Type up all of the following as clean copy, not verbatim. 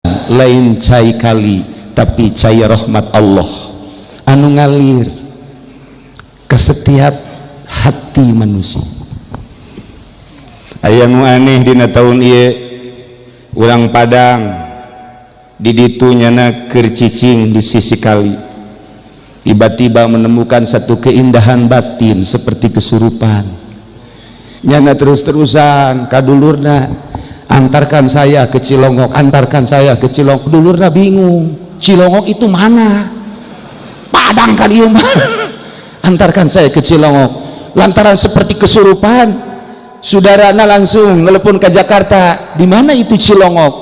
Lain cai kali, tapi cai rahmat Allah anu ngalir ke setiap hati manusia. Aya nu aneh dina tahun ieu, urang Padang di ditu nyana keur cicing di sisi kali, tiba-tiba menemukan satu keindahan batin seperti kesurupan. Nyana terus-terusan kadulurna, "Antarkan saya ke Cilongok, antarkan saya ke Cilongok." Dulurna bingung, "Cilongok itu mana? Padang kan ieu mah." "Antarkan saya ke Cilongok." Lantaran seperti kesurupan, saudarana langsung telepon ke Jakarta, "Di mana itu Cilongok?"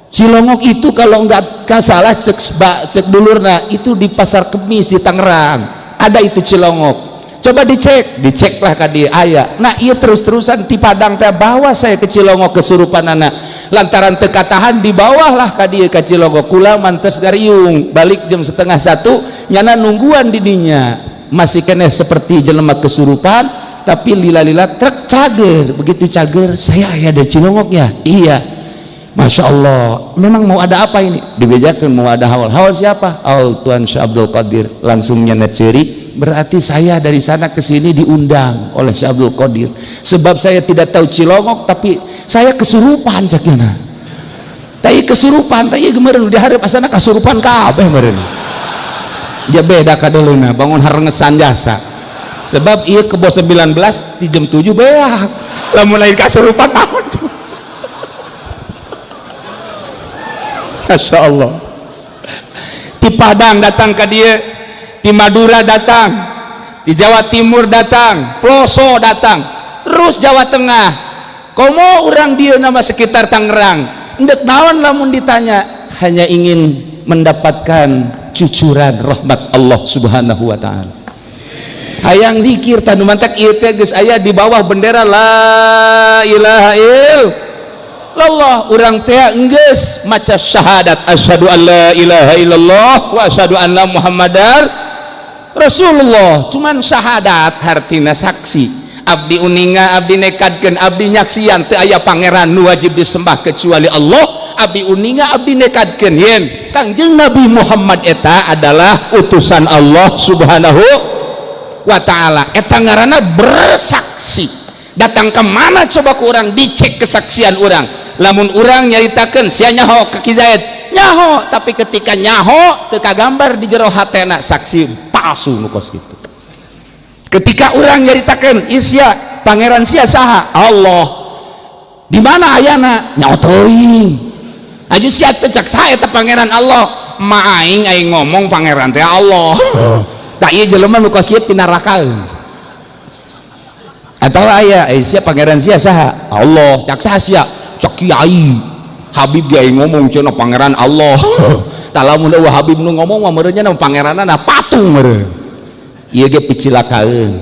"Cilongok itu kalau nggak salah," cek cek dulurna, "itu di Pasar Kemis di Tangerang ada itu Cilongok. Coba dicek." Diceklah ka dieu, aya. Nah, iya, terus-terusan di Padang teh, "Bawa saya ke Cilongok," kesurupan anak. Lantaran teu katahan, dibawalah ka dieu ka Cilongok. Kula mantes gariung, balik jam 12.30, nyana nungguan didinya, masih kene seperti jelema kesurupan. Tapi lila-lila truk cager, begitu cager, "Saya aya di Cilongok ya?" "Iya." "Masya Allah, memang mau ada apa ini?" Dibejakan mau ada haul. "Haul siapa?" "Haul Tuan Syekh Abdul Qadir." Langsung nyana ceri, "Berarti saya dari sana ke sini diundang oleh Syekh Abdul Qadir. Sebab saya tidak tahu Cilongok, tapi saya kesurupan," cek nyana. Tapi kesurupan, tapi meureun diharap asana kasurupan kabeh meureun. Ja beda kadeleuna, bangun harengesan jasa. Sebab ieu kebo 19 di jam 7 beak. Lamun lain kasurupan naon? Masya Allah, di Padang datang ke dia, di Madura datang, di Jawa Timur datang, Ploso datang, terus Jawa Tengah. Komo orang dia nama sekitar Tangerang, ndek naon lamun ditanya, hanya ingin mendapatkan cucuran rahmat Allah Subhanahu wa Ta'ala, hayang zikir. Tanu mantak ieu teh geus aya di bawah bendera la ilaha illallah. Urang teh geus maca syahadat, asyhadu an la ilaha illallah wa asyhadu anna Muhammadar Rasulullah. Cuman syahadat hartina saksi, abdi uninga, abdi nekadkeun, abdi nyaksian teu aya pangeran nu wajib disembah kecuali Allah. Abdi uninga, abdi nekadkeun yen Kangjeng Nabi Muhammad eta adalah utusan Allah Subhanahu wa Ta'ala. Eta ngaranna bersaksi. Datang ke mana coba ku urang dicek kesaksian urang? Lamun urang nyaritakeun sia nyaho ka Ki Zaid, nyaho, tapi ketika nyaho teu kagambar di jero hatena, saksi palsu nu kos kitu. Ketika urang nyaritakeun, "Sia, pangeran sia saha?" "Allah." "Di mana ayana?" "Nyaho teuing." "Aju sia teh cak saha eta pangeran Allah?" "Ma aing, aing ngomong pangeran teh Allah." Tah, ieu jelema nu kos kieu pinarakaeun. Atau aya, "Eh, sia, pangeran sia saha?" "Allah." "Cak saha sia?" "Cak kiai Habib kiai ngomong cenah pangeran Allah." Tah, lamun eueuh Habib nu ngomong mah meureun nya pangeranna patung meureun. Ieu ge picilakaeun,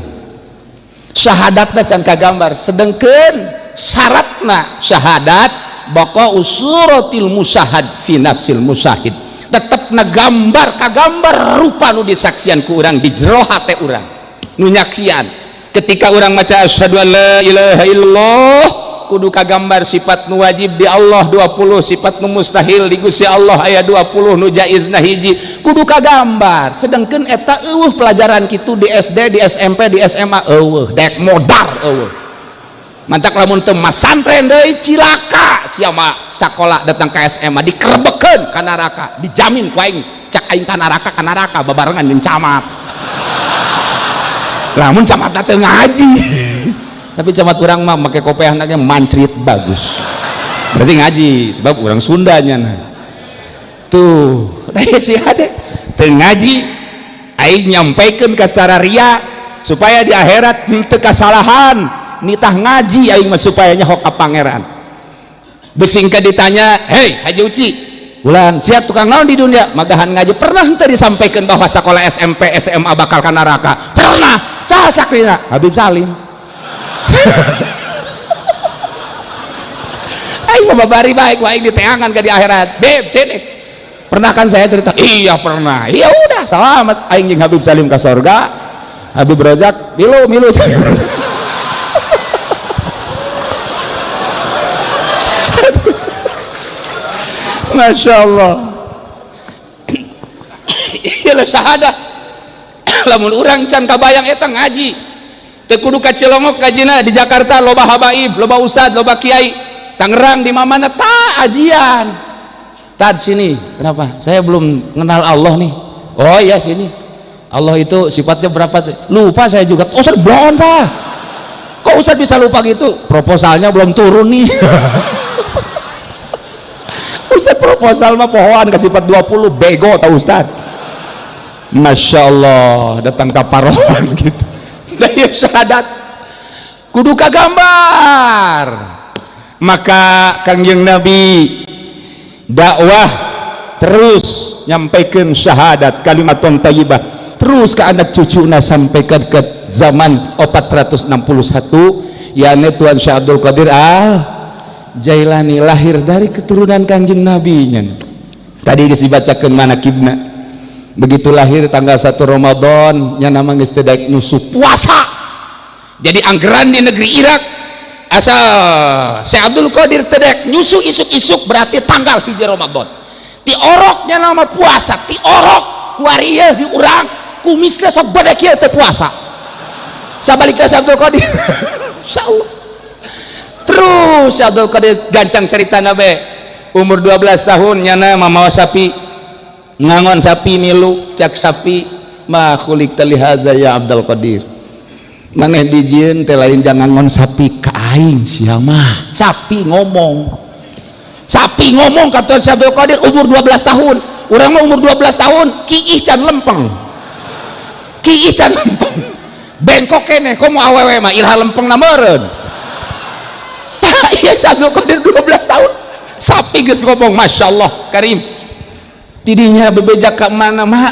syahadatna can kagambar. Sedengkeun syaratna syahadat baqa usuratil musahad fi nafsil musahid, tetep gambar kagambar rupa nu disaksian ku urang di jero hate urang nu nyaksian. Ketika urang maca asyhadu an la ilaha illallah, kudu kagambar sifat nu wajib di Allah 20, sifat nu mustahil di Gusti Allah aya 20, nu jaizna hiji, kudu kagambar. Sedangkan eta eueuh pelajaran kitu di SD, di SMP, di SMA, eueuh. Dek modar eueuh. Mantak lamun teu masantren deui, cilaka sia mah. Sakola datang ke SMA dikerebekeun ka neraka, dijamin ku aing. Cak aing ka neraka, ka neraka babarengan jeung camat, lamun camat teu ngaji. Tapi camat urang mah make kopeahna ge mancrit bagus, berarti ngaji, sebab urang Sundanya. Nah tuh, si ade teu ngaji, aing nyampaikan ke sararia supaya di akhirat henteu kasalahan. Nitah ngaji aing mah supaya nyaho ka pangeran. Besingka ditanya, "Hei Haji Uci, bulan siap tukang naon di dunia?" "Magahan ngaji." Pernah henteu disampaikan bahwa sekolah SMP SMA bakal ka neraka? "Pernah." "Saha sakrina?" "Habib Salim." Aing mah babari baik, aing diteangan ke di akhirat. "Beb, sini. Pernah kan saya cerita?" "Iya, pernah." "Iya udah, selamat." Aing jeung Habib Salim ke surga, Habib Rozak milu milu. Masya Allah. Iyalah syahadat. Lamun urang can kabayang eta ngaji teu kudu ka Cilongok ngajina, di Jakarta loba habaib, loba ustad, loba kiai. Tangerang di mana ta ajian. Tad sini, kenapa? Saya belum kenal Allah nih. Oh iya sini. Allah itu sifatnya berapa? Lupa saya juga. Oh, Ustaz belum tah. Kok Ustaz bisa lupa gitu? Proposalnya belum turun nih. Ustaz proposal mah pohoan ke sifat 20, bego tau Ustaz. Masya Allah, datang ke parohan gitu. Nah, ya syahadat kudu kagambar. Maka Kangjeng Nabi dakwah terus nyampaikan syahadat kalimat thayyibah terus ke anak cucuna sampai ke zaman 461, yakni Tuan Syekh Abdul Qadir Al Jailani lahir dari keturunan Kanjeng Nabi nya. Tadi geus dibacakeun manakibna. Begitu lahir tanggal 1 Ramadan nya nama geus teu daek nyusu puasa. Jadi anggeran di negeri Irak asal Syekh Abdul Qadir teu daek nyusu isuk-isuk berarti tanggal 1 Ramadan. Ti oroknya nama puasa, ti orok kuari ieu di urang kumisna sok gede kieu teu puasa. Sabalikna Syekh Abdul Qadir. Insyaallah. Terus Syekh Abdul Qadir gancang cerita nabe. Umur 12 tahun nyana mamawa sapi, ngangon sapi milu, cak sapi ma khuliqta li hadza ya Abdul Qadir. Maneh dijieun teh lain jangan ngangon sapi ka aing sia mah. Sapi ngomong. Sapi ngomong kata Syekh Abdul Qadir umur 12 tahun. Urang mah umur 12 tahun kiih can lempeng. Kiih can lempeng. Bengkok keneh komo awewe mah iraha lempengna meureun. Tah ieu Syekh Abdul Qadir 12 tahun. Sapi geus ngomong, Masya Allah Karim. Tidinya bebeja ka mana mak?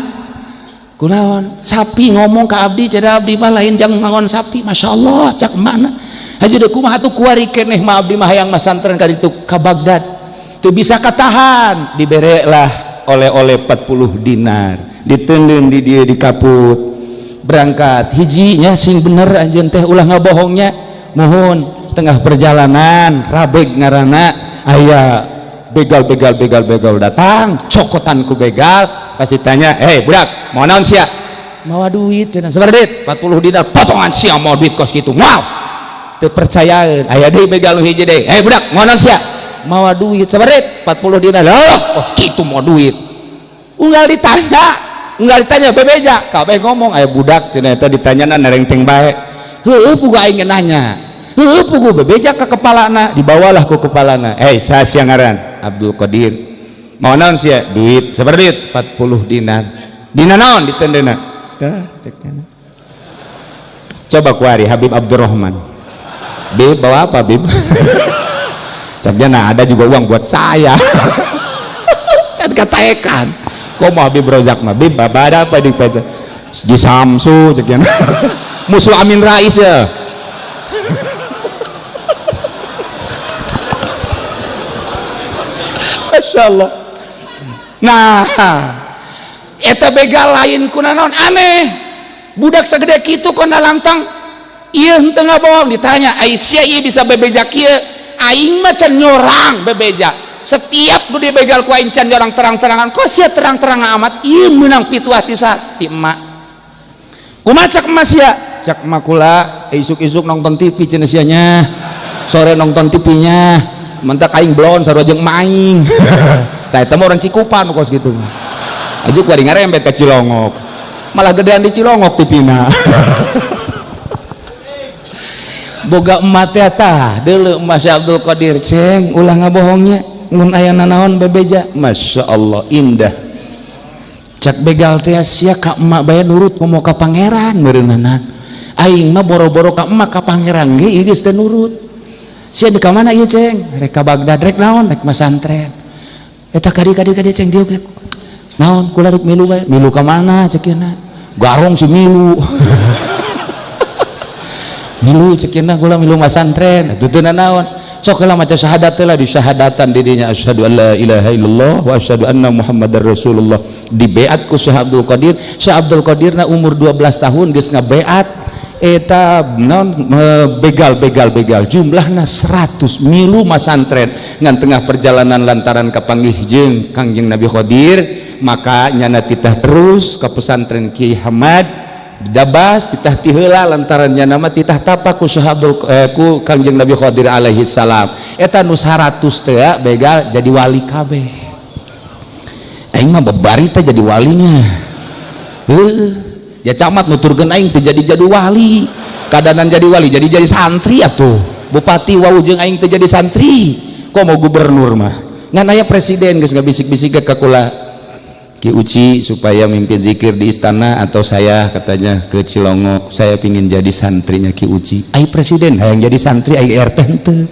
Kunaon? Sapi ngomong ka abdi, cenah abdi mah lain jang ngangon sapi. Masya Allah, cak mana? Haji deui kumaha atuh kuari keneh mah abdi mah hayang masantren ka ditu ka Baghdad. Teu bisa katahan, diberelah oleh-oleh 40 dinar. Diteundeun di dieu di kaput. Berangkat hijinya sing bener anjeun teh ulah ngabohongnya. Mohon tengah perjalanan rabeg ngaranna aya begal begal begal begal datang cokotan ku begal kasih tanya, "Hei budak, mau naon sia?" Mawa duit cenah. Sabaraha duit? 40 dinar. Potongan sia mau duit kos kitu. Wow. Teu percayaan. Aya deui begal nu hiji deui. "Hei budak, mau naon sia?" Mawa duit. Sabaraha duit? 40 dinar. Loh, kos kitu mau duit. Unggal ditanya bebeja, kabeh ngomong aya budak cenah eta ditanyana nerengteng bae. Heueuh pugu aing nanya. Heueuh pugu bebeja ka kepalana, dibawalah ku kepalana. "Hei, saha sia ngaran?" "Abdul Qadir." "Mau naon sia?" "Duit." "Sabaraha duit?" 40 dinar. "Dina naon ditendeuna?" Tah, cek. Coba kuari Habib Abdurrahman. "Bib, bawa apa, Bib?" Caknya, "Nah, ada juga uang buat saya." Can kataekan. Kok mau Habib Rozak mah, "Bib, bapak ada apa di pecah?" Di Samsu ceknya. Musuh Amin Rais ya. Masya Allah. Nah, eta begal lain kunanaon aneh. Budak segede kitu kona lantang ieu henteu ngabohong. Ditanya, "Ai sia ieu bisa bebeja kieu?" "Aing mah can nyorang bebeja. Setiap nu dibegal ku aing can nyorang terang-terangan. Kok sia terang-terangan amat?" Ieu meunang pituah ti saha? Ti emak. "Kumaha cak emak sia?" "Cak emak kula isuk-isuk nonton TV cenah sia nya. Sore nonton TV-nya. Mentak aing blon sarua jeung emak aing." Tah eta mah orang Cikupan kos kitu. Aju kuari ngarembet ka Cilongok. Malah gedean di Cilongok TV-na. Boga emak teh tah deuleu emak Syekh Abdul Qadir, "Ceng, ulah ngabohongnya mun aya nanaon bebeja." Masya Allah indah. Cak begal teh sia ka emak bae nurut komo ka pangeran meureunana. Aing mah boro-boro ka emak, ka pangeran ge ieu geus teu nurut. Sia di ka mana ieu, Ceng? Rek ka Baghdad. Rek naon? Rek masantren. Eta kadi kadi kadi, Ceng, dieu naon? Kula rek milu bae. Milu ka mana cek? Garong si milu. Milu cek kula milu masantren. Atuh teu naon? Sok heula maca syahadat heula. Di syahadatan didinya asyhadu an la ilaha illallah wa asyhadu anna muhammadar rasulullah. Dibeat ku Syekh Abdul Qadir. Syekh Abdul Qadir na umur 12 tahun geus ngabeat. Eta non begal begal begal jumlahna 100 milu masantren ngan tengah perjalanan lantaran kapanggih jeung Kangjeng Nabi Khidir maka nyana titah terus ke pesantren Kiai Hamad dabas titah ti heula lantaran nyana mah titah tapa ku sahabul ku Kangjeng Nabi Khidir alaihi salam. Eta nu 100 teh begal jadi wali kabeh. Aing mah babari teh jadi walinya. Heuh. Ya camat nuturkeun aing teu jadi wali. Kadanan jadi wali jadi santri atuh. Bupati wau jeung aing teu jadi santri. Komo gubernur mah. Ngan aya presiden geus ngabisik-bisik ka kula Ki Uci supaya mimpin zikir di istana atau saya katanya ke Cilongok, saya pingin jadi santrinya Ki Uci. Ai presiden hayang jadi santri ai RT henteu.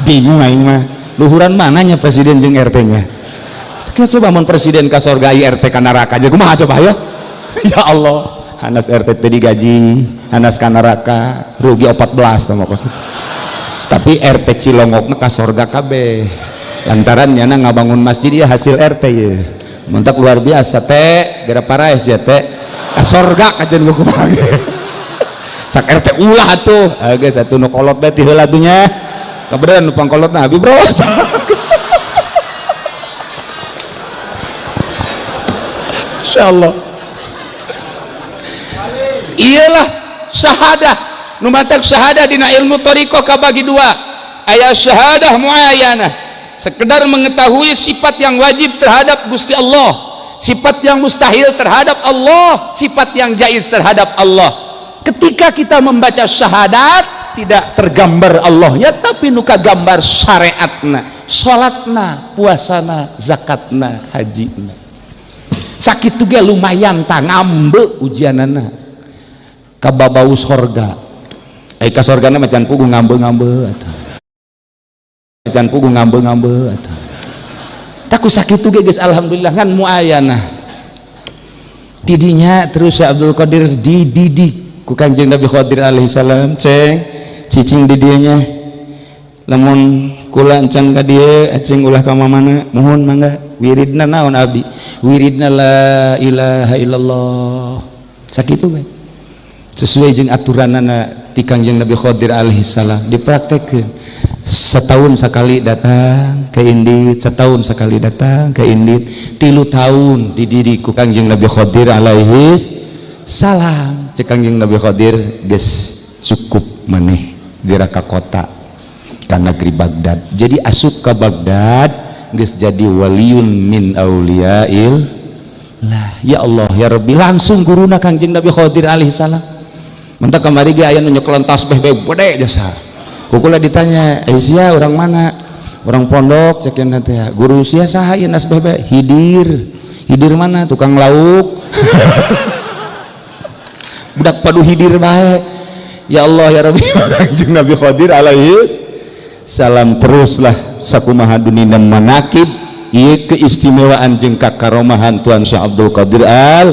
Bingung aing mah. Luhuran mananya presiden jeung RT-nya? Coba mun presiden ka sorga ai RT ka neraka aja kumaha coba ayo. Ya Allah, hanas RT teu digaji, hanas ka neraka, rugi 14 tah mah. Tapi RT Cilongok mah ka sorga kabeh. Lantaran nyana ngabangun masjid ya hasil RT ya. Mentak luar biasa teh, gara paraes ya teh. Ka sorga kajian ku kumaha ge. Sak RT ulah atuh. Geus atuh nu kolot bae ti heula atuh nya. Kabeneran nu pangkolotna abi bro. Insyaallah. Iyalah syahadah. Nu matak syahadah dina ilmu thariqah kabagi dua. Aya syahadah muayyanah, sekedar mengetahui sifat yang wajib terhadap Gusti Allah, sifat yang mustahil terhadap Allah, sifat yang jaiz terhadap Allah. Ketika kita membaca syahadat tidak tergambar Allahnya, tapi nu kagambar syariatna, salatna, puasana, zakatna, hajina. Sakitu ge lumayan ta ngambe ujianana kababau sorga. Ai ka sorgana mah can puguh ngambe-ngambe atuh. Can puguh ngambe-ngambe atuh. Taku sakitu ge geus alhamdulillah ngan muayanah. Tidinya terus Syekh Abdul Qadir dididik ku Kanjeng Nabi Khidir alaihi salam, ceng cicing di dieu nya. Lamun kula encan ka dieu acing ulah ka mamana, muhun mangga wiridna naon abdi? Wiridna la ilaha illallah. Sakitu bae. Sesuai jeung aturanana ti Kangjeng Nabi Khidir alaihi salam dipraktekkeun. Setahun sekali datang ke Indit, setahun sekali datang ke Indit, 3 tahun dididik ku Kangjeng Nabi Khidir alaihi salam. Cek Kangjeng Nabi Khidir geus cukup maneh dira ka kota ka negeri Baghdad. Jadi asup ka Baghdad geus jadi waliyun min auliyail lah. Ya Allah ya Rabbi, langsung guruna Kangjeng Nabi Khidir alaihi salam. Mentak kamari ge aya nu nyekelan tasbih bae gede jasa. Kukula ditanya, "Eh sia orang mana?" Orang pondok cek cenah teh. Guru sia saha ieu nasbeh bae? Hidir. Hidir mana? Tukang lauk. Budak padu hidir bae. Ya Allah ya Rabbi, Kangjeng Nabi Khidir alaihi salam teruslah sakumaha dunina manakib ieu keistimewaan jeung kakaromahan Tuan Syekh Abdul Qadir Al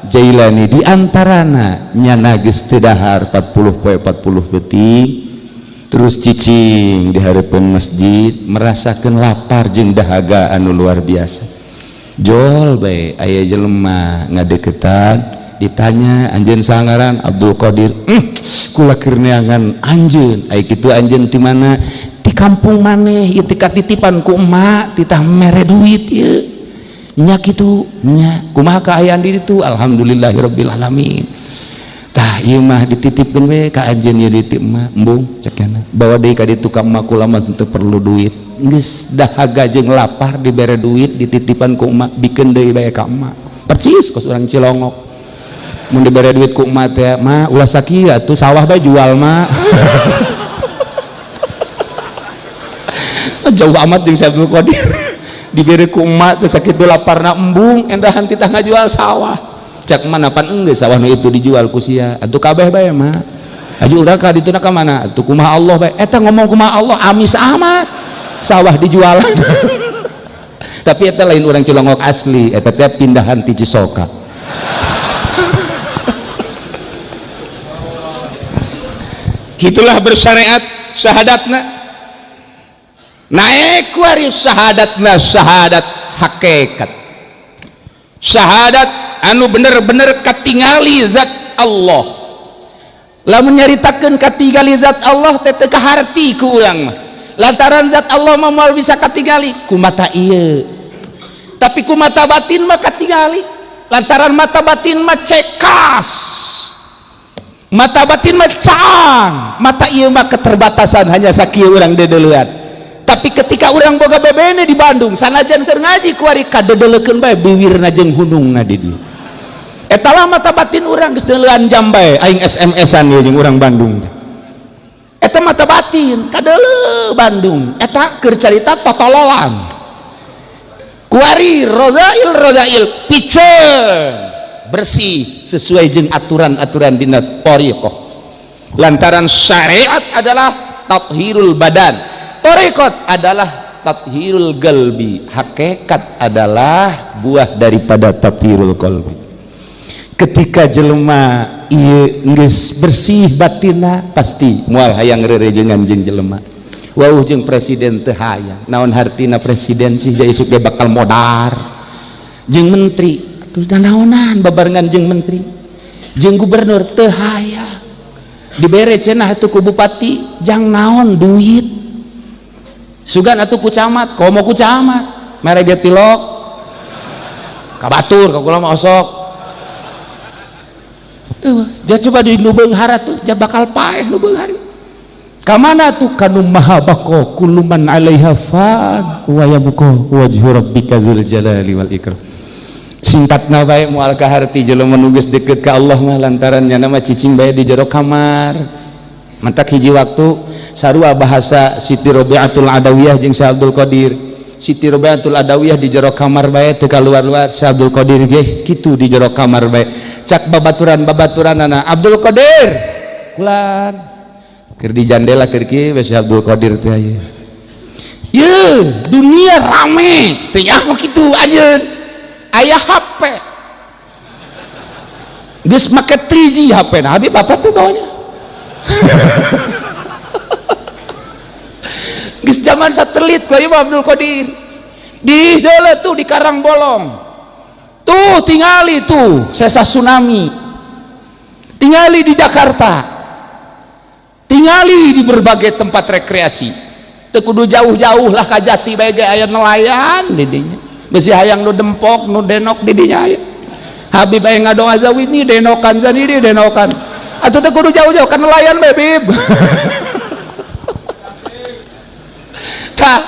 Jailani. Di antarana nyana geus teu dahar 40 poe 40 peuting terus cicing di hareupeun masjid merasakeun lapar jeung dahaga anu luar biasa. Jol bae aya jelema ngadeukeutan ditanya anjeun sangaran Abdul Qadir. Kula keur neangan anjeun. Ai kitu anjeun ti mana? Ti kampung maneh ieu teh katitipan ku emak titah mere duit ieu. Nya kitu nya kumaha kaayaan di ditu? Alhamdulillahirabbil alamin. Tah ieu mah dititipkeun we ka anjeun ieu dititip emak embung cek cenah. Bawa deui ka ditu ka emak kula mah teu perlu duit. Geus dahaga jeung lapar dibere duit dititipan ku emak bikeun deui bae ka emak. Percis kos urang Cilongok. Mun dibere duit ku emak teh mah ulah sakieu atuh sawah bae jual mah. Jauh amat jeung Syekh Abdul Qadir. Dibere ku emak teh sakitu laparna embung endahan titah ngajual sawah. Cek mana pan enggeus sawah nu itu dijual ku sia. Atuh kabeh bae mah. Aju urang ka dituna ka mana? Atuh kumaha Allah bae. Eta ngomong kumaha Allah amis amat. Sawah dijualan. Tapi eta lain urang Cilongok asli, eta teh pindahan ti Cisoka. Gitulah bersyariat syahadatna. Naik kuari syahadatna syahadat hakikat. Syahadat anu bener-bener katingali zat Allah. Lamun nyaritakeun katingali zat Allah teh teu kaharti ku urang mah. Lantaran zat Allah mah moal bisa katingali ku mata ieu. Tapi ku mata batin mah katingali. Lantaran mata batin mah cekas. Mata batin mah caang, mata ieu mah keterbatasan hanya sakieu urang deudeulean. Tapi ketika urang boga bebene di Bandung, sanajan keur ngaji kuari kadeudeulekeun bae biwirna jeung hunungna di dieu. Eta lah mata batin urang geus deuleuan jam bae aing SMS-an ieu jeung urang Bandung teh. Eta mata batin kadeuleu Bandung. Eta keur carita totololan. Kuari rodail rodail piceun bersih sesuai jeung aturan-aturan dina thariqah. Lantaran syariat adalah tathirul badan, thariqat adalah tathirul qalbi, hakikat adalah buah daripada tathirul qalbi. Ketika jelema ieu geus bersih batinna pasti moal hayang rerejengan jeung jelema. Wauh jeung presiden teu hayang, naon hartina presiden sih ja isuk ge bakal modar. Jeung menteri atuh naonan babarengan jeung menteri, jeung gubernur teu hayang. Dibere cenah atuh ku bupati jang naon duit. Sugan atuh ku camat, komo ku camat, mere ge tilok. Ka batur ka kula mah osok. Ja coba di nu beunghar atuh ja bakal paeh nu beunghar. Ka mana tuh kanu maha baqo kullu man 'alaiha fan wa yabqa wajhu rabbika dzul jalali wal ikram. Singkatna bae moal kaharti jelema nu geus deukeut ka Allah mah lantaran nya mah cicing bae di jero kamar. Mantak hiji waktu sarua bahasa Siti Robiatul Adawiyah jeung Syekh Abdul Qadir. Siti Robiatul Adawiyah di jero kamar bae teu kaluar-luar, Syekh Abdul Qadir ge kitu di jero kamar bae. Cak babaturan-babaturanana Abdul Qadir kulan keur di jandela keur kieu we Syekh Abdul Qadir teh aya. Yeuh, dunia rame teu nyaho kitu anjeun. Aya HP. Geus make 3G HP na Habib apa tuh bawanya? Geus zaman satelit ku ieu Abdul Qadir. Di deuleu tuh di Karangbolong. Tuh tingali tuh sesa tsunami. Tingali di Jakarta. Tingali di berbagai tempat rekreasi. Teu kudu jauh-jauh lah ka Jati bae ge aya nelayan di dinya. Besi hayang nu dempok nu denok di dinya aya. Habib aya ngadoa zawini denokan sendiri denokan. Atuh teu kudu jauh-jauh ka nelayan bae Bib. Tah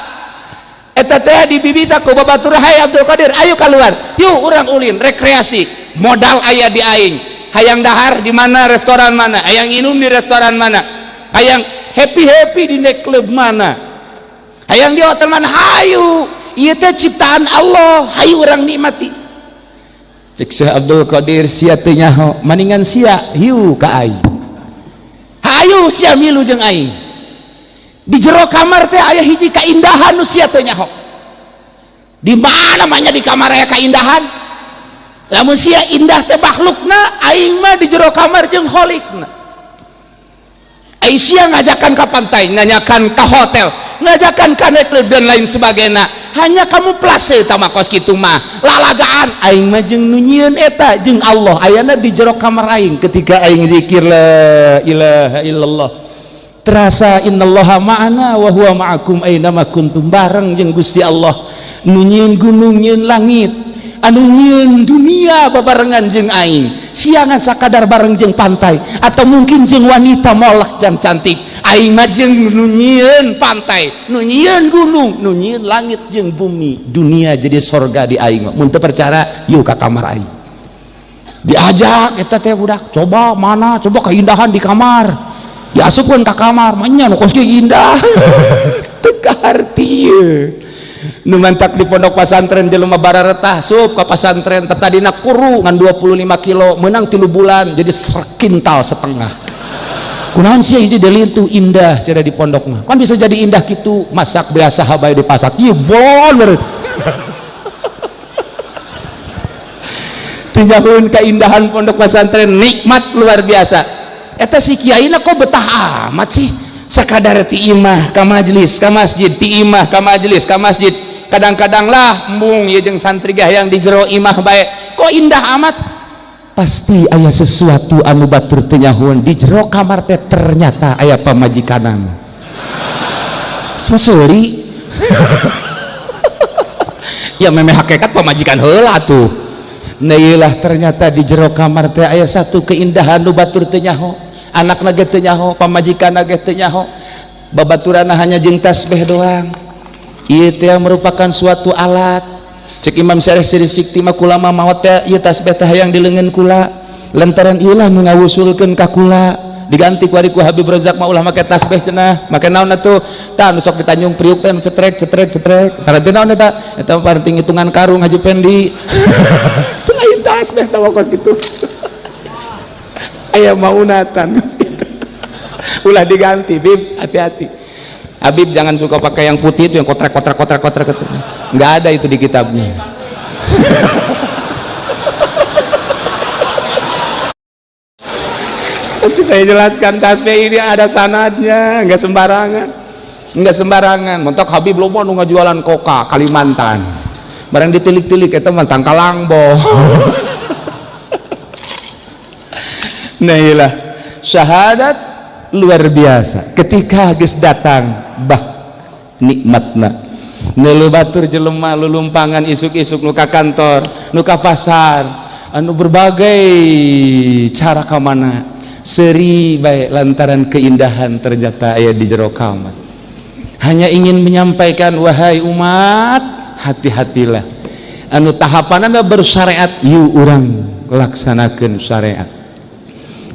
eta teh dibibita ku babatur hai Abdul Qadir ayo keluar. Yuk urang ulin rekreasi. Modal aya di aing. Hayang dahar di mana restoran mana, hayang minum di restoran mana, hayang happy-happy di nightclub mana, hayang di hotel mana, hayu. Ieu teh ciptaan Allah, hayu urang nikmati. Cek Syekh Abdul Qadir sia teu nyaho, maningan sia hiu ka aing. Hayu sia milu jeung aing. Di jero kamar teh aya hiji kaindahan nu sia teu nyaho. Di mana mah nya di kamar aya kaindahan? Lamun sia indah teh makhlukna, aing mah di jero kamar jeung kholikna. Aing sia ngajakan ka pantai, ngajakan ka hotel, ngajakan ka nightclub dan lain sebagainya. Hanya kamu plase tama kos kitu mah lalagaan. Aing mah jeung nu nyieun eta jeung Allah ayana di jero kamar aing. Ketika aing zikir la ilaha illallah, terasa innallaha ma'ana wa huwa ma'akum aina ma kuntum, bareng jeung Gusti Allah nu nyieun gunung nyieun langit, anu nyieun dunia babarengan jeung aing. Siangan sakadar bareng jeung pantai atau mungkin jeung wanita molek dan cantik. Aing mah jeung nu nyieun pantai, nu nyieun gunung, nu nyieun langit jeung bumi, dunia jadi sorga di aing mah. Mun teu percaya yuk ka kamar aing. Diajak eta teh budak, coba mana, coba keindahan di kamar. Diasupkeun ka kamar, mah nya nu kos kieu indah. Teu kaharti ieu. Nu mantak di pondok pasantren jelema bararetah sup ka pasantren tadina kuru ngan 25 kilo menang 3 bulan jadi sekintal setengah. Kunaon sia hiji delintuh indah cenah di pondok mah. Kan bisa jadi indah kitu, masak biasa habae dipasak. Ieu bon beureut. Tinjauan keindahan pondok pesantren nikmat luar biasa. Eta si kiaina kok betah amat sih? Sakadar ti imah ka majelis ka masjid, ti imah ka majelis ka masjid. Kadang-kadang lah embung ieu jeung santri gah yang di jero imah bae. Kok indah amat? Pasti aya sesuatu anu batur teu nyahoeun di jero kamar teh, ternyata aya pamajikanana. So seuri. Ya memeh hakikat pamajikan heula tuh. Nah iyalah, ternyata di jero kamar teh aya satu keindahan nu batur teu nyaho, anakna ge teu nyaho, pamajikanna ge teu nyaho, babaturanna hanya jeung tasbih doang. Ieu teh merupakan suatu alat. Cek Imam Syarif Siri Sikti mah, kulama maot teh ieu tasbih teh hayang di leungeun kula, lantaran ieu lah nu ngawusulkeun ka kula. Diganti ku ari ku Habib Rozak mah, ulah make tasbih cenah, make naon atuh? Tah, nu sok di Tanjung Priuk teh, nu cetrek cetrek cetrek. Tara teh naon eta? Eta mah penting hitungan karung, Haji Pendi. Itu lain tasbih tah, kos kitu. Aya maunatan kos kitu. Ulah diganti, Bib, hati-hati. Habib jangan suka pakai yang putih itu, yang kotrek kotrek kotrek kotrek kotrek. Nggak ada itu di kitabnya. Nanti saya jelaskan, tasbih ini ada sanadnya, nggak sembarangan, nggak sembarangan. Mentok Habib loba nu ngajualan koka Kalimantan, barang ditilik-tilik eta mah tangkalangbo. Nah iyalah, syahadat luar biasa. Ketika geus datang bah nikmatna. Neuleuh batur jelema lulumpangan isuk-isuk, nu ka kantor, nu ka pasar, anu berbagai cara ka mana, seuri bae lantaran keindahan ternyata aya di jero kamar. Hanya ingin menyampaikan, wahai umat, hati-hatilah. Anu tahapanana bersyariat, yuk urang laksanakeun syariat.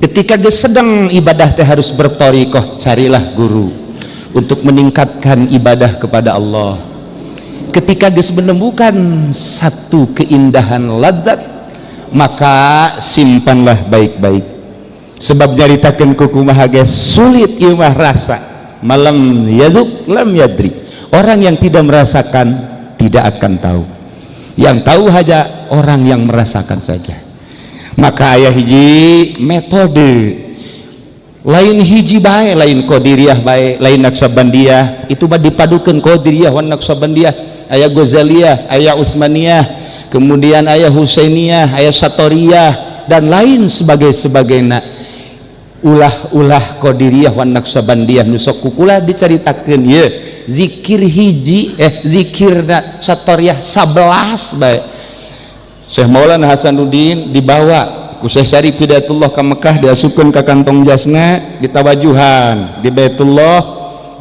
Ketika geus sedang ibadah teh harus berthariqah, carilah guru untuk meningkatkan ibadah kepada Allah. Ketika geus menemukan satu keindahan ladzat, maka simpanlah baik-baik. Sebab nyaritakeun ku kumaha ge sulit, ieu mah rasa. Malam yadzuk lam yadri. Orang yang tidak merasakan tidak akan tahu. Yang tahu hanya orang yang merasakan saja. Maka aya hiji metode lain, hiji bae, lain qadiriyah bae, lain naksabandiyah, itu mah dipadukeun qadiriyah wan naksabandiyah. Aya Ghazaliyah, aya Utsmaniyah, kemudian aya Husainiyah, aya Satoriyah, dan lain sebagainya. Ulah-ulah qadiriyah wan naksabandiyah nu sok kukula dicaritakeun ye zikir hiji, zikirna Satoriyah 11 bae. Syekh Maulana Hasanuddin dibawa ku Syekh Syarif Hidayatullah ke Mekah, diasupkeun ka kantong jasna, ditawajuhan di Baitullah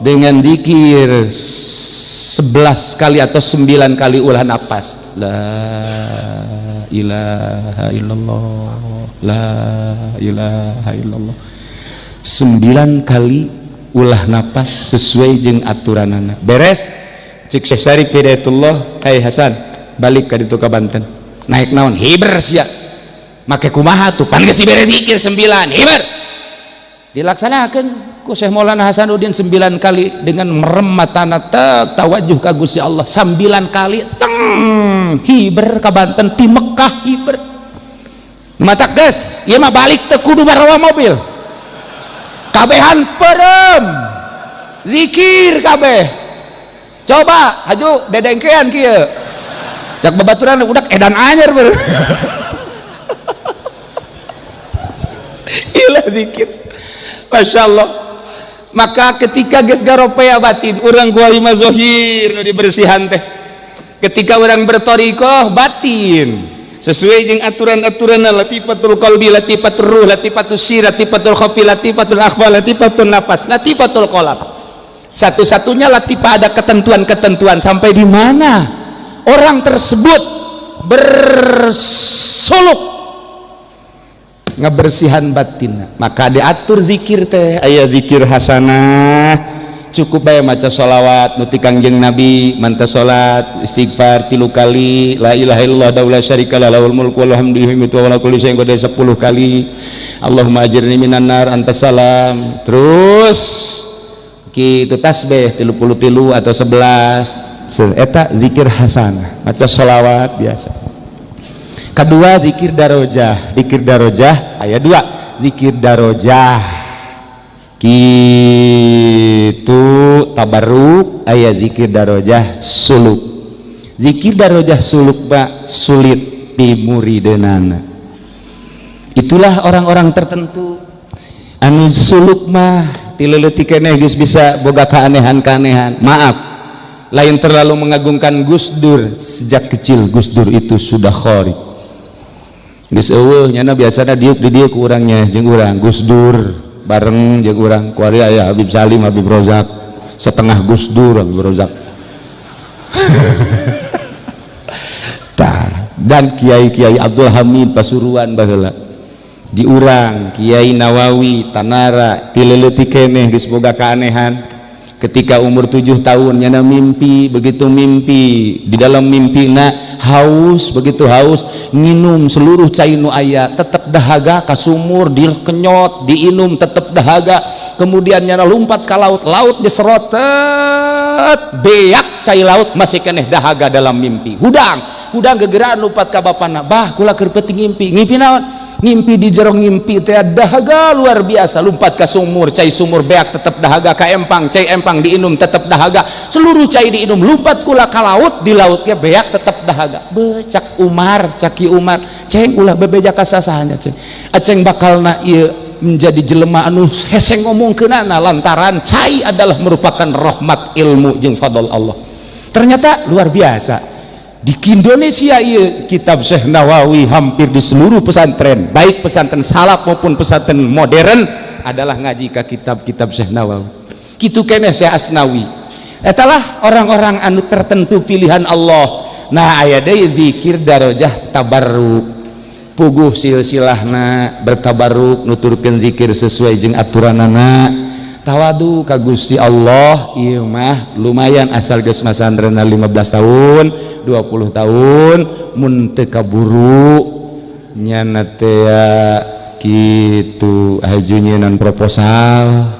dengan zikir 11 kali atau 9 kali ulah napas. La ilaha illallah, la ilaha illallah, 9 kali ulah napas sesuai jeung aturanana. Beres, cek Syekh Syarif Hidayatullah, "Hai Hasan, balik ka ditu ka Banten." Naik naon? Hiber sia. Make kumaha tuh? Pan geus dibere zikir 9, hiber. Dilaksanakan ku Syekh Maulana Hasanuddin 9 kali dengan merem matana, tawajuh ka Gusti Allah 9 kali, teng hiber ka Banten ti Mekah hiber. Mata geus, ieu mah balik teu kudu marawa mobil. Kabehan perem. Zikir kabeh. Coba haju dedengkean kieu. Cak babaturan udak edan anyer ber. Ilah zikir. Masya Allah. Maka ketika geus garopea batin, urang kuari mah zahir nu dibersihan teh. Ketika urang berthariqah batin sesuai jeung aturan-aturan latifatul qalbi, latifatul ruh, latifatul sir, latifatul khafi, latifatul akhfa, latifatul nafas, latifatul qalb. Satu-satunya latifah ada ketentuan-ketentuan sampai di mana orang tersebut bersuluk ngebersihan batin. Maka diatur zikir teh, aya zikir hasanah, cukup bae maca sholawat nu ti Kangjeng Nabi, manta salat istighfar 3 kali, la ilaha illallah la syarika lahul mulku wal hamdu wa ala kulli syai'in qadir 10 kali, Allahumma ajirni minan nar antas salam. Terus kitu tasbih 33 atau 11, eta zikir hasanah, maca sholawat biasa. Kedua zikir darojah. Zikir darojah aya 2 zikir darojah kitu tabarruk, aya zikir darojah suluk. Zikir darajah suluk ba sulit pimurideunana. Itulah orang-orang tertentu anu suluk mah ti leutik keneh geus bisa boga keanehan-keanehan. Maaf, lain terlalu mengagungkan Gus Dur, sejak kecil Gus Dur itu sudah kharij. Geus eueuh nyana biasana diuk di dieu ku urangnya jeung urang Gus Dur bareng jeung urang kuari aya Habib Salim, Habib Rozak, setengah Gus Dur Habib Rozak. Tah, dan kiai-kiai Abdul Hamid Pasuruan baheula di urang Kiai Nawawi Tanara ti leutik keneh geus boga keanehan. Ketika umur 7 tahun nyana mimpi, begitu mimpi di dalam mimpina haus, begitu haus nginum seluruh cai nu aya tetep dahaga, ka sumur dikenyot diinum tetep dahaga. Kemudian nyana lompat ka laut, laut diserot beak cai laut masih keneh dahaga dalam mimpi. Hudang hudang gegeraan lompat ka bapana, bah kula keur peuting ngimpi. Ngimpi naon? Ngimpi di jero ngimpi teh dahaga luar biasa, lompat ka sumur, cai sumur beak tetep dahaga, ka empang, cai empang diinum tetep dahaga, seluruh cai diinum, lompat kula ka laut, di lautnya beak tetep dahaga. Becak Umar, caki Umar, ceng ulah bebeja ka sasahanya ceng, aceng bakalna ieu menjadi jelema anu hese ngomongkeunana lantaran cai adalah merupakan rahmat ilmu jeung fadl Allah. Ternyata luar biasa di Indonesia iya kitab Syekh Nawawi hampir di seluruh pesantren, baik pesantren salaf maupun pesantren modern adalah ngaji ke kitab-kitab Syekh Nawawi. Kitu keneh Syekh Asnawi. Etalah orang-orang anu tertentu pilihan Allah. Nah aya deui zikir darajah tabarruk, puguh silsilahna bertabarruk nuturkeun zikir sesuai jeung aturanana, tawadu ka Gusti Allah. Ieu mah lumayan asal geus masantrenna 15 tahun 20 tahun, mun teu kaburu nyana teh kitu haju nyieun proposal,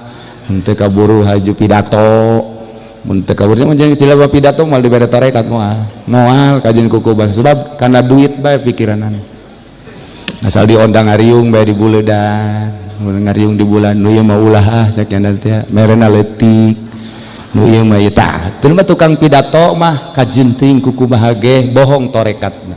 mun teu kaburu haju pidato, mun teu kaburu mun jeung cilaba pidato moal dibere tarekat, moal moal kajeun kuku bang, sebab kana duit bae pikiranana. Asal diondang ngariung bae di buledan, mun ngariung di bulan nu ieu mah ulah ah sakian teh merena leutik nu ieu mah ieu tah. Teu mah tukang pidato mah kajeun teuing kuku bahage bohong torekatna,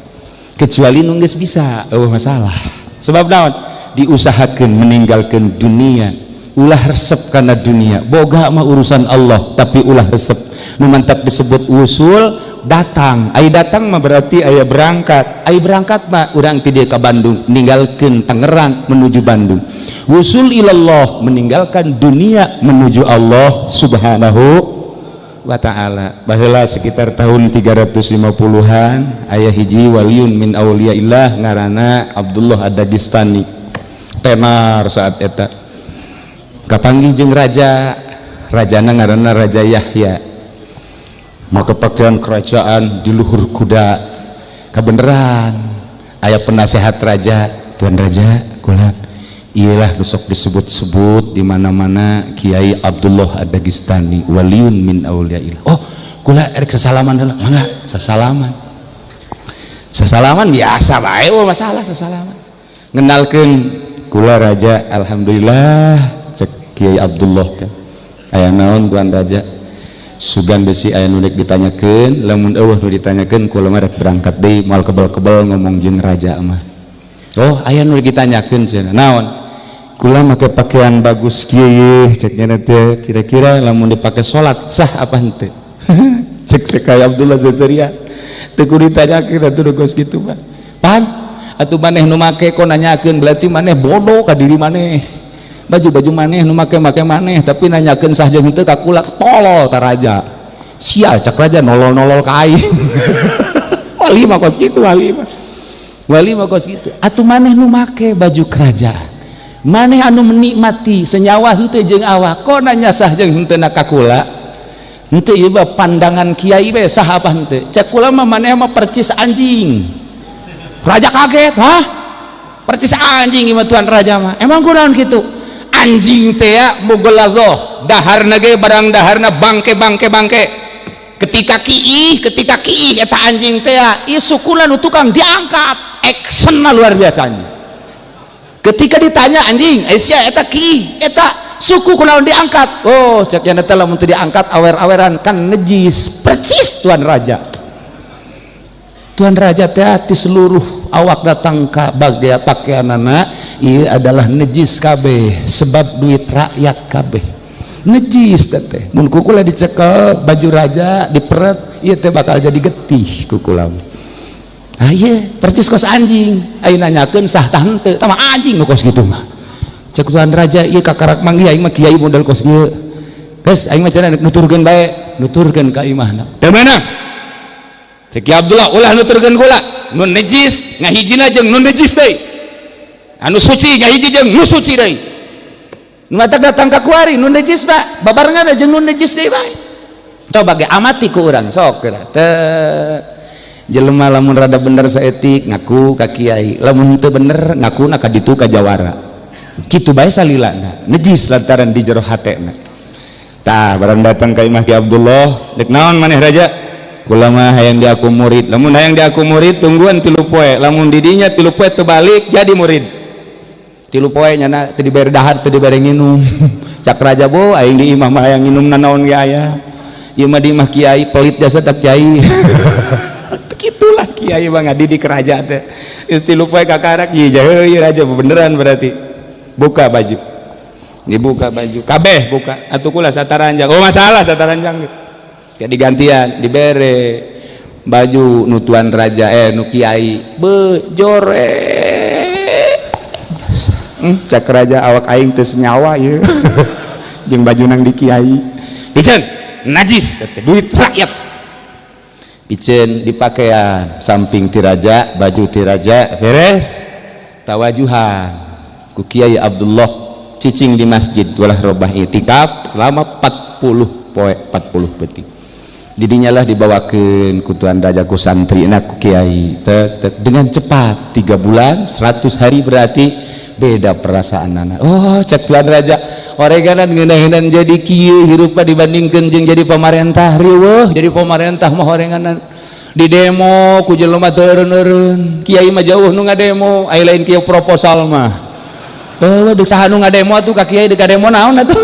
kecuali nu geus bisa eueuh masalah. Sebab naon? Diusahakeun meninggalkeun dunia, ulah resep kana dunia, boga mah urusan Allah tapi ulah resep. Nu mantap disebut usul datang, ai datang mah berarti aya berangkat, ai berangkat mah urang ti dieu ka Bandung, ninggalkeun Tangerang menuju Bandung. Wusul ilallah, meninggalkan dunia menuju Allah Subhanahu wa ta'ala. Baheula sekitar tahun 350-an aya hiji waliun min auliyaillah ngaranna Abdullah Ad-Dagestani, tenar saat eta. Kapanggih jeung raja, rajana ngaranna Raja Yahya, maka pakaian kerajaan di luhur kuda. Kebenaran aya penasehat raja, tuan raja kula iyalah besok disebut-sebut di mana-mana Kiai Abdullah Ad-Dagestani waliun min auliyaillah. Oh kula erek sasalaman heula, mangga sasalaman. Sasalaman biasa bae, oh masalah sasalaman. Ngenalkeun kula raja, alhamdulillah cek Kiai Abdullah teh. Aya naon tuan raja? Sugan besi aya nu rek ditanyakeun, lamun eueuh nu ditanyakeun kula mah rek berangkat deui, moal kebel-kebel ngomong jeung raja mah. Oh aya nu ditanyakeun cenah. Naon? Kula make pakaian bagus kieu yeuh cek nya teh, kira-kira lamun dipake salat sah apa henteu? Cek cek Kiai Abdullah seserian. Teu kudu ditanyakeun atuh geus kitu mah. Pan atuh maneh nu make kok nanyakeun, berarti maneh bodoh ka diri maneh. Baju-baju maneh nu make-make maneh tapi nanyakeun sah jeung henteu ka kula, tolol ta raja. Sial cek raja nolol-nolol ka aing. Wali mah kos kitu, wali mah. Wali mah kos kitu. Atuh maneh nu make baju kerajaan, maneh anu menikmati senyawa henteu jeung awak kok nanya sah jeung henteu na ka kula? Henteu ieu mah pandangan kiai bae sah apa henteu? Cek kula mah maneh mah percis anjing. Raja kaget, hah? Percis anjing ieu mah tuan raja mah. Emang kunaon kitu? Anjing teh ya mughlazoh, daharna ge barang daharna bangke bangke bangke. Ketika kiih eta anjing teh ya, ieu sukuna nu tukang diangkat, actionna luar biasa anjing. Ketika ditanya anjing, sia eta kiih, eta suku kunaon diangkat? Oh, cek nya teh lamun teu diangkat awer-aweran kan najis. Percis tuan raja. Tuan Raja teh di seluruh awak datang ka bagian pakaianana ieu adalah nejis kabeh, sebab duit rakyat kabeh nejis teh. Mun kukula dicekel baju raja, diperet ieu teh, bakal jadi getih kukula. Ah, iya percis kos anjing. Ayo nanyakeun sah tah henteu, tah anjing nu kos kitu mah. Cek tuan raja, ieu kakarak manggih aing mah kiai model kos kieu. Geus, aing mah cenah nuturkeun bae, nuturkeun ka imahna. Teu meunang. Cek Abdullah, ulah nuturkeun kula. Nu najis ngahijina jeung nu najis deui, anu suci ngahiji jeung nu suci deui. Nu matak datang ka kuari nu najis, Pak, babarengan jeung nu najis deui bae. Coba ge amati ku urang sok geura teh. Jelema lamun rada bener saetik ngaku ka kiai, lamun teu bener ngaku ka ditu ka jawara. Kitu bae salilana, najis lantaran di jero hatena. Tah, barang datang ka imah Ki Abdullah, dek naon maneh, raja? Kula mah hayang diaku murid. Lamun hayang diaku murid, tungguan 3 poe. Lamun didinya 3 poe teu balik, jadi murid. 3 poe nyana teu dibere dahar, teu dibere nginum. Cak raja, bo aing di imah mah hayang nginum nanaon ge aya, ieu mah di imah kiai pelit jasa tak kiai. Itulah kiai mah ngadidik raja teh. Geus 3 poe kakarak, ieu ieu raja beneran berarti. Buka baju, dibuka baju kabeh, buka atuh kula sataranjang. Oh, masalah sataranjang gitu. Jadi gantian dibere baju nu tuan raja, eh, nu kiai bejore. Cak raja, awak aing teu senyawa ieu jeung baju nang di kiai. Piceun, najis duit rakyat. Piceun di pakaian samping ti raja, baju ti raja beres, tawajuhan ku Kiai Abdullah, cicing di masjid, walah robah itikaf selama 40 poe 40 peuting. Didinya lah dibawakan ku tuan raja, ku santri ku kiai tek, tek, dengan cepat 3 bulan 100 hari berarti beda perasaan anak. Oh, cek tuan raja, oreganan ngeunaheun jadi kieu hirup dibandingkeun jeung jadi pamarentah. Riweuh jadi pamarentah mah, orenganan di demo ku jelema teu eureun-eureun. Kiai mah jauh nu ngademo, ai lain kieu proposal mah. Oh, deuk saha nu ngademo atuh ka kiai? Deuk demo naon atuh?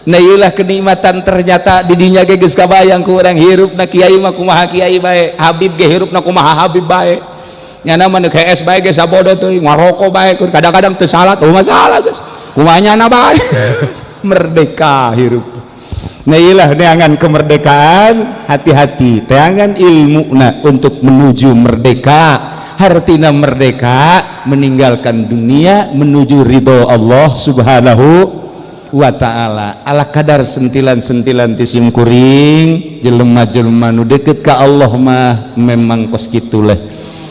Nah, ieulah kenikmatan. Ternyata di dinya ge geus kabayang ku urang hirupna kiai mah kumaha kiai bae, habib ge hirupna kumaha habib bae. Nyana mah neuk HS bae ge sabodo teuing, ngaroko bae, kadang-kadang teu salat, oh masalah, geus kumaha nyana bae, merdeka hirup. Nah, iyalah neangan kemerdekaan, hati-hati teangan ilmu nah untuk menuju merdeka. Hartina merdeka meninggalkan dunia menuju ridho Allah Subhanahu wa Ta'ala. Ala kadar sentilan-sentilan ti sim kuring, jelema-jelema nu deket ka Allah mah memang kos kitulah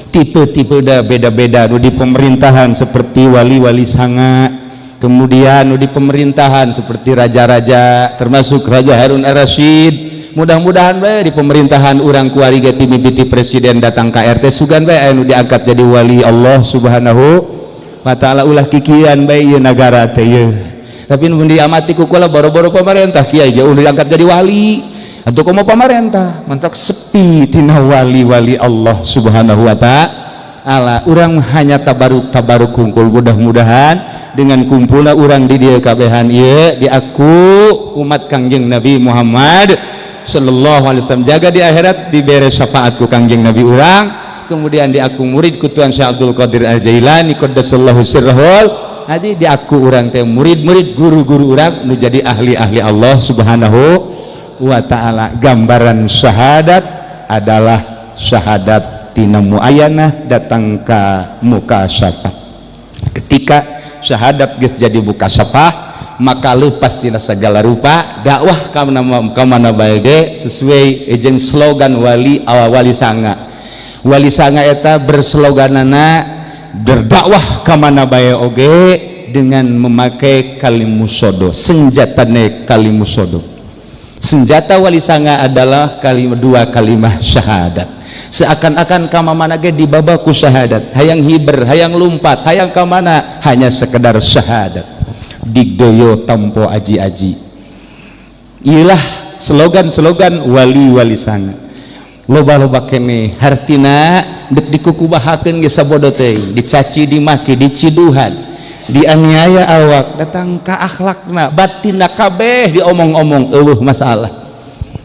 tipe-tipe dah, beda-beda. Nu di pemerintahan seperti wali-wali sanga, kemudian nu di pemerintahan seperti raja-raja, termasuk Raja Harun Ar-Rasyid. Mudah-mudahan bae di pemerintahan urang kuari ge mimiti presiden datang ka RT, sugan bae anu diangkat jadi wali Allah Subhanahu wa Ta'ala. Ulah kikian bae ieu nagara teh ieu. Tapi mun diamati ku kula, boro-boro pemerintah, kiai ge ulah diangkat jadi wali atau komo pemerintah, mantak sepi tina wali-wali Allah Subhanahu wa Ta'ala. Urang hanya tabaruk tabaruk kumpul. Mudah-mudahan dengan kumpulna urang di dieu kabehan ieu diaku umat Kangjeng Nabi Muhammad sallallahu alaihi wasallam, jaga di akhirat dibere syafaat ku Kangjeng Nabi urang, kemudian diaku murid ku Tuan Syekh Abdul Qadir Al Jailani qaddasallahu sirrahul aziz, diaku urang teh murid-murid guru-guru urang nu jadi ahli-ahli Allah Subhanahu wa Ta'ala. Gambaran syahadat adalah syahadat tina muayanah datang ka mukasyafah. Ketika syahadat geus jadi mukasyafah, maka lepas tina segala rupa dakwah ka mana bae ge sesuai jeung slogan wali awal wali sanga. Wali sanga eta bersloganana berdakwah ka mana bae oge dengan memakai kalimusodo, senjatane kalimusodo. Senjata wali sanga adalah kalimah, dua kalimah syahadat. Seakan-akan ka mana ge dibawa ku syahadat, hayang hiber, hayang lumpat, hayang ka mana, hanya sekedar syahadat, digdoyo tampo aji-aji. Iyalah slogan-slogan wali-wali sanga. Loba-loba kene hartina dek dikukubahakeun ge sabodo teuing, dicaci, dimaki, diciduhan, dianiaya awak, datang ka akhlakna, batinna kabeh diomong-omong, eueuh masalah.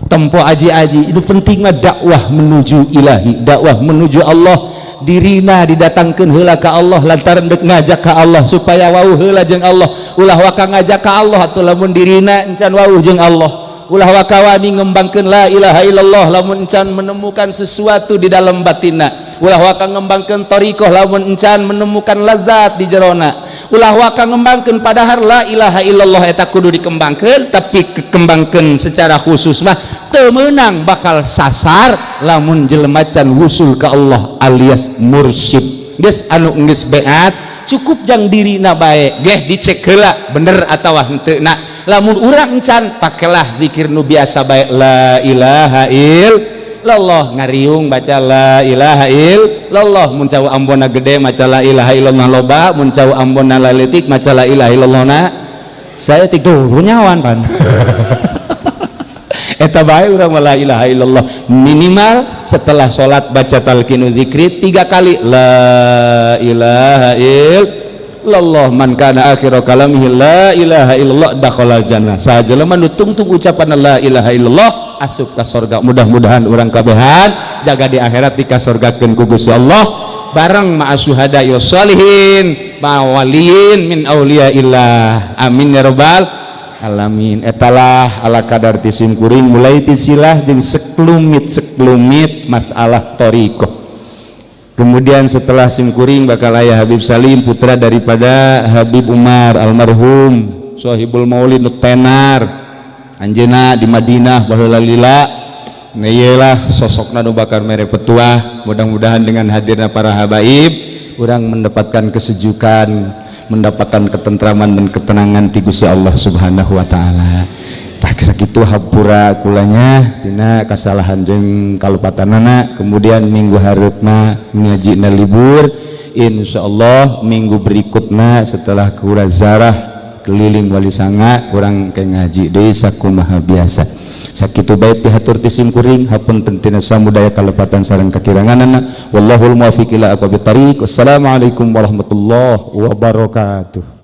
Tempo aji-aji itu penting mah dakwah menuju ilahi, dakwah menuju Allah. Dirina didatangkeun heula ka Allah lantaran dek ngajak ka Allah supaya wauh heula jeung Allah. Ulah waka ngajak ka Allah atuh lamun dirina encan wauh jeung Allah. Ulah waka wani ngembangkeun la ilaha illallah lamun encan menemukan sesuatu di dalam batinna. Ulah waka ngembangkeun thariqah lamun encan menemukan lazat di jerona. Ulah waka ngembangkeun, padahal la ilaha illallah eta kudu dikembangkeun, tapi kekembangkeun secara khusus mah teu meunang, bakal sasar lamun jelema can wusul ka Allah alias mursyid. Geus anu geus beat cukup jang dirina bae geh, dicek heula bener atawa henteu na. Lamun urang encan, pakelah zikir nu biasa bae, la ilaha illallah, ngariung baca la ilaha illallah. Mun cau ambona gede maca la ilaha illallah loba, mun cau ambona laletik maca la ilaha illallah na saya tik nyawan pan eta bae. Urang la ilaha illallah minimal setelah salat baca talqinu zikri tiga kali la ilaha illallah. Man kana akhiru kalamihi la ilaha illallah dakhalal jannah. Sajelema nu tungtung ucapan la ilaha illallah asup ka sorga. Mudah-mudahan urang kabehan jaga di akhirat dikasorgakeun ku Gusti Allah bareng ma'a syuhada salihin ma'waliyin min auliyaillah. Amin ya rabbal alamin. Etalah ala kadar ti simkuring mulai ti silah jeung sekelumit sekelumit masalah thariqah. Kemudian setelah simkuring bakal aya Habib Salim, putra daripada Habib Umar almarhum Sohibul Maulid nu tenar anjeuna di Madinah baheula lila. Nah, iyalah sosokna nu bakal mere petuah. Mudah-mudahan dengan hadirnya para habaib urang mendapatkan kesejukan, mendapatkan ketentraman dan ketenangan ti Gusti Allah Subhanahu wa taala. Tah, sakitu, hampura kulanya tina kasalahan jeung kalepatanana. Kemudian minggu hareupna ngajina libur, insyaallah minggu berikutna setelah kura zarah keliling Wali Sanga urang ke ngaji deui sakumaha biasa. Sakitu bae pihatur ti simkuring, hapunten tina samudaya kalepatan sareng kakiranganana. Wallahul muwaffiq ila aqwamit thariq. Wassalamualaikum warahmatullahi wabarakatuh.